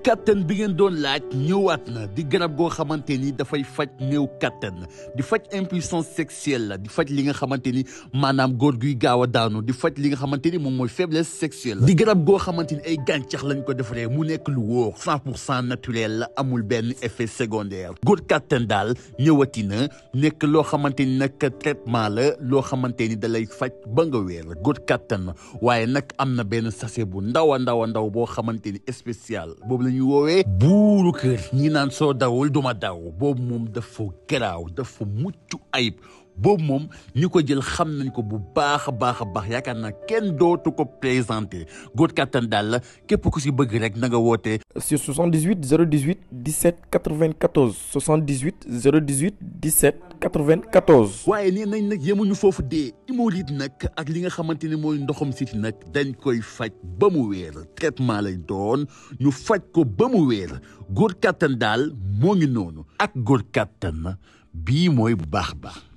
kattan bi ngeen doon laaj ñëwaat na di garab goo xamante ni dafay faj néew kattan di faj impuissance sexuelle la di faj li nga xamante ni maanaam góor guy gaaw a daanu di faj li nga xamante ni moom mooy faiblesse sexuelle di garab goo xamante ni ay gàncax lañ ko defaree mu nekk lu wóor 100% naturel la amul benn effet secondaire góor kattan daal ñëwati na nekk loo xamante ni nag traitement la loo xamante ni da lay faj ba nga wéer góor kattan waaye nag am na benn sachet bu ndaw a ndaw boo xamante ni spécial boobu la ñuy woowee buuru kër ñi naan soo dawul duma daw boobu moom dafa garaaw dafa mucc ayib boobu moom ñi ko jël xam nañ ko bu baax a baax yaakaar naa kenn dootu ko présenté góor kattan daal la képp ku si bëgg rek na nga woote sur 78 018 17 94 78 018 17 94. waaye nee nañ nag yemuñu foofu dee hémorroïde nag ak li nga xamante ni mooy ndoxam siti nag dañ koy faj ba mu wéer traitement lay doon ñu faj ko ba mu wéer góor kattan daal moo ngi noonu ak góor kattan bii mooy bu baax.